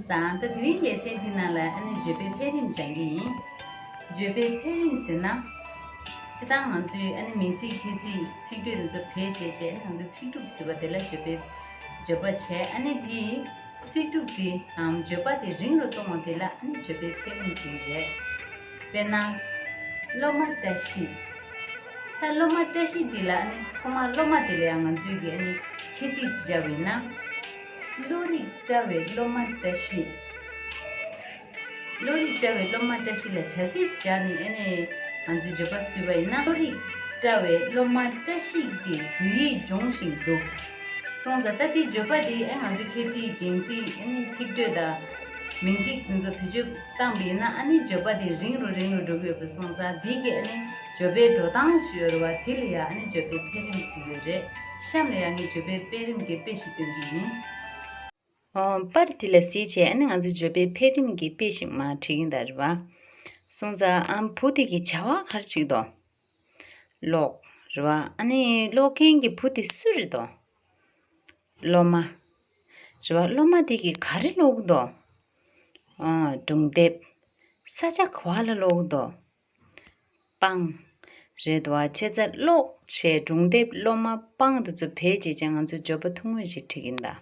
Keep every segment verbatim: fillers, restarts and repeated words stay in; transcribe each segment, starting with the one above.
བཟང་། ད་དེ་རིང་ལེ་ཚན་འདི་ནང་ལ་ཨ་ནི་བརྗོད་པའི་འཕེལ་རིམ་སྦྱང་གི་ཡིན། བརྗོད་པའི་འཕེལ་རིམ་ཟེར་ན། སྤྱིར་བཏང་ང་ཚོས་ཨ་ནི་མིང་ཚིག་ཁྱད་ཚིག་ཚིག་འགྲོས་དེ་ཚོ་བེད་སྤྱད་བྱས་ཨ་ནི་ང་ཚོས་ཚིག་གྲུབ་ཟེར་བ་དེ་ལ་བརྗོད་པའི་བརྗོད་པ་བྱས། ཨ་ནི་དེའི་ཚིག་གྲུབ་དེའམ་བརྗོད་པ་དེ་རིང་རུ་གཏོང་བ་དེ་ལ་ཨ་ནི་བརྗོད་པའི་འཕེལ་རིམ་ཟེར་གྱི་རེད། དཔེར་ན། སློབ་མ་བཀྲ་ཤིས། ད་སློབ་མ་བཀྲ་ཤིས་འདི་ལ་ཨ་ནི་ཐོག་མར་སློབ་མ་དེ་ལ་ཡང་ང་ཚོས་ཀྱིས་ཨ་ནི་ཁྱད་ཚིག་ཅིག་བརྒྱབ་པ་ཡིན་ན། བློ་རིག་བཀྲ་བའི་སློབ་མ་བཀྲ་ཤིས། བློ་རིག་བཀྲ་བའི་སློབ་མ་བཀྲ་ཤིས་ལ་བྱ་ཚིག་ཅིག་བྱས་ནས་ཨ་ནི་ང་ཚོས་བརྗོད་པ་བཟོས་པ་ཡིན་ན། བློ་རིག་བཀྲ་བའི་སློབ་མ་བཀྲ་ཤིས་ཀྱི་བོད་ཡིག་སྦྱོང་བཞིན་འདུག་སོང་ཙང་ད་དེའི་བརྗོད་པ་དེ་ཨ་ང་ཚོས་ཁྱད་ཚིག་རྒྱན་ཚིག་ཨ་ནི་ཚིག་འགྲོས་དང་མིང་ཚིག་དེ་ཚོ་བེད་སྤྱོད་བཏང་པ་ཡིན་ན་ཨ་ནི་བརྗོད་པ་དེ་རིང་རུ་རིང་རུ་འགྲོ་གི་ཡོད་པ་སོང་ཙང་དེ་གི་ཨ་ནི་བརྗོད་པའི་འགྲོ་སྟངས་ཅིག་ཡོད་རེད་བ། དེ་ལ་ཡང་ཨ་ནི་བརྗོད་པའི་འཕེལ་རིམ་ཟེར་གྱི་ཡོད་རེད། གཤམ་ལ་ཡང་ངས་བརྗོད་པའི་འཕེལ་རིམ་གྱི་དཔེ་ཞིག་སྟོན་གྱི་ཡིན། ཨོ། པར་དེ་ལ་གཟིགས་བྱས་ཨ་ནི་ང་ཚོས་བརྗོད་པའི་འཕེལ་རིམ་གྱི་དཔེ་ཞིག་མར་བྲིས་ཀྱིན་གདའ་རེད་བ། སོང་ཙང་ཨ་བུ་དེ་གི་བྱ་བ་ག་རེ་བྱེད་ཀྱི་འདུག་ཀློག་རེད་བ། ཨ་ནི་ཀློག་མཁན་གྱི་བུ་དེ་སུ་རེད་འདུག་སློབ་མ་རེད་བ། སློབ་མ་དེ་གིས་ག་རེ་ཀློག་གི་འདུག་ཨ། སྒྲུང་དེབ། ས་ཆ་ག་པ་ལ་ཀློག་གི་འདུག་སྤང་། རེད་བ། བྱས་ཙང་ཀློག་བྱས་སྒྲུང་དེབ་སློབ་མ་སྤང་དེ་ཚོ་བེད་སྤྱད་བྱས་ང་ཚོས་བརྗོད་པ་ཐུང་ངུ་ཞིག་བྲིས་ཀྱིན་གདའ།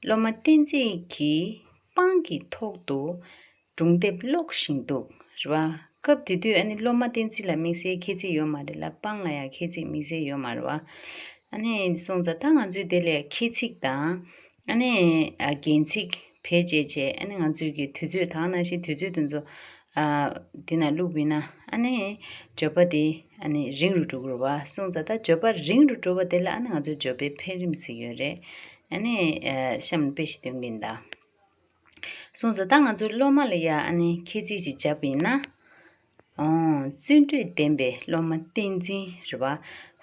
སློབ་མ་བསྟན་འཛིན་གྱིས་སྤང་གི་ཐོག་ཏུ་སྒྲུང་དེབ་ཀློག་བཞིན་འདུག་རེད་བ། སྐབས་དེ་དུས་ཨ་ནི་སློབ་མ་བསྟན་འཛིན་ལ་དམིགས་བསལ་ཁྱད་ཚིག་ཡོད་མ་རེད་ལ་སྤང་ལ་ཡང་ཁྱད་ཚིག་དམིགས་བསལ་ཡོད་མ་རེད་བ། ཨ་ནི་སོང་ཙང་ད་ང་ཚོས་དེ་ལ་ཁྱད་ཚིག་དང་ཨ་ནི་ཨ་རྒྱན་ཚིག་བེད་སྤྱད་བྱས་ཨ་ནི་ང་ཚོས་ཀྱི་དུས་ཚོད་དེ་ནང་བཞིན་དུས་ཚོད་དེ་ཚོ་ཨ་དེ་ནང་བླུགས་པ་ཡིན་ན་ཨ་ནི་བརྗོད་པ་དེ་ཨ་ནི་རིང་རུ་འགྲོ་གི་རེད་བ། སོང་ཙང་ད་བརྗོད་པ་རིང་རུ་འགྲོ་བ་དེ་ལ་ཨ་ནི་ང་ཚོས་བརྗོད་པའི་འཕེལ་རིམ་ཟེར་གྱི་ཡོད་རེད། ཨ་ནི་ཨ་གཤམ་དཔེ་ཞིག་སྟོན་གྱིན་གདའ། སོང་ཙང་ད་ང་ཚོའི་སློབ་མ་ལ་ཡ་ཨ་ནི་ཁྱད་ཚིག་ཅིག་བརྒྱབ་པ་ཡིན་ན། ཨོ། བརྩོན་འགྲུས་ལྡན་པའི་སློབ་མ་བསྟན་འཛིན་རེད་བ།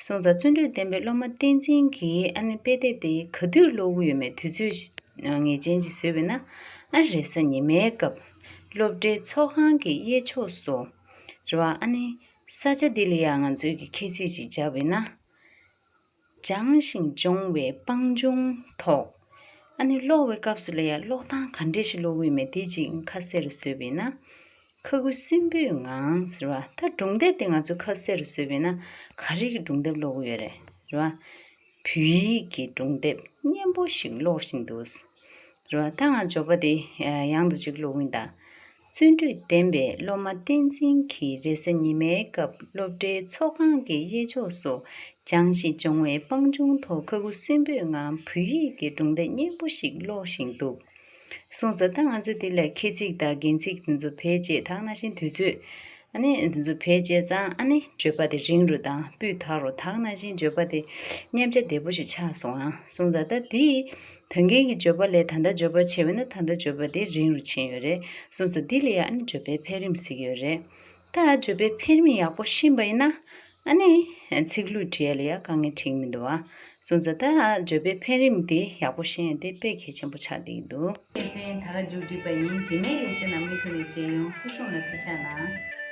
སོང་ཙང་བརྩོན་འགྲུས་ལྡན་པའི་སློབ་མ་བསྟན་འཛིན་གྱིས་ཨ་ནི་དཔེ་དེབ་དེ་ག་དུས་ཀློག་གི་ཡོད་མེད་དུས་ཚོད་ཞིག་ངེས་ཅན་ཅིག་བཟོས་པ་ཡིན་ན། ཨ་རེས་གཟའ་ཉི་མའི་སྐབས་སློབ་གྲྭའི་ཚོགས་ཁང་གི་གཡས་ཕྱོགས་སུ། རེད་བ། ཨ་ནི་ས་ཆ་འདི་ལ་ཡ་ང་ཚོས་ཀྱི་ཁྱད་ཚིག་ཅིག་བརྒྱབ་པ་ཡིན་ན། སྦྱངས་ཤིང་སྦྱོང་བའི་སྤང་ལྗོངས་ཐོག་ཨ་ནི་ཀློག་པའི་སྐབས་སུ་ལ་ཡང་ཀློག་སྟངས་ག་འདྲས་ཤིག་ཀློག་གི་ཡོད་མེད་དེ་ཅིག་ཁ་གསལ་རུ་བཟོས་པས་ན། ཁ་ཁུ་སིམ་པོའི་ངང་ཟེར་བ་ད་སྒྲུང་དེབ་དེ་ང་ཚོས་ཁ་གསལ་རུ་བཟོས་པས་ན་ག་རེ་གི་སྒྲུང་དེབ་ཀློག་གི་ཡོད་རེད། རེད་བ། བོད་ཡིག་གི་སྒྲུང་དེབ་སྙན་པོ་ཞིག་ཀློག་བཞིན་འདུག་རེད་བ། ད་ང་བརྗོད་པ་དེ་ཡང་དུ་ཅིག་ཀློག་གིན་གདའ། བརྩོན་འགྲུས་ལྡན་པའི་སློབ་མ་བསྟན་འཛིན་གྱིས་རེས་གཟའ་ཉི་མའི་སྐབས་སློབ་གྲྭའི་ཚོགས་ཁང་གི་གཡས་ཕྱོགས་སུ་སྦྱངས་ཤིང་སྦྱོང་བའི་སྤང་ལྗོངས་ཐོག་ཁ་ཁུ་སིམ་པོའི་ངང་བོད་ཡིག་གི་སྒྲུང་དེབ་སྙན་པོ་ཞིག་ཀློག་བཞིན་འདུག་སོང་ཙང་ད་ང་ཚོས་དེ་ལ་ཁྱད་ཚིག་དང་རྒྱན་ཚིག་དེ་ཚོ་བེད་སྤྱད་དེ་ནང་བཞིན་དུས་ཚོད། ཨ་ནི་འདི་ཚོ་བེད་སྤྱད་ཙང་ཨ་ནི་བརྗོད་པ་དེ་རིང་རུ་དང་སྤུས་དག་རུ་དེ་ནང་བཞིན་བརྗོད་པ་དེ་མཉམ་བྱ་བདེ་པོ་ཞིག་ཆགས་སོང་ཨ། སོང་ཙང་ད་དེ་ད་གིན་གྱི་བརྗོད་པ་ལས་ད་ལྟ་བརྗོད་པ་བྱས་པ་ན་ད་ལྟ་བརྗོད་པ་དེ་རིང་རུ་ཕྱིན་ཡོད་རེད། སོང་ཙང་འདི་ལ་ཡ་ཨ་ནི་བརྗོད་པའི་འཕེལ་རིམ་ཟེར་གྱི་ཡོད་རེད། ད་བརྗོད་པའི་འཕེལ་རིམ་ཡག་པོ་ཤེས་པ་ཡིན་ན་ཨ་ནི་ཚིག་ལྷུག་འབྲི་ཡ་ལ་ཡ་དཀའ་ངལ་འཕྲད་ཀྱི་མི་འདུག་ཨ། སོང་ཙང་ད་བརྗོད་པའི་འཕེལ་རིམ་དེ་ཡག་པོ་ཤེས་ཡ་དེ་དཔེ་གལ་ཆེན་པོ་ཆགས་བསྡད་ཀྱི་འདུག་ལེ་ཚན་ད་ག་མཇུག་སྒྲིལ་བ་ཡིན། རྗེས་མའི་ལེ་ཚན་ནང་མུ་མཐུད་ནས་མཇལ་ཡོང་། སྐུ་གཟུགས་ལ་ཐུགས་ཅག་གནང་།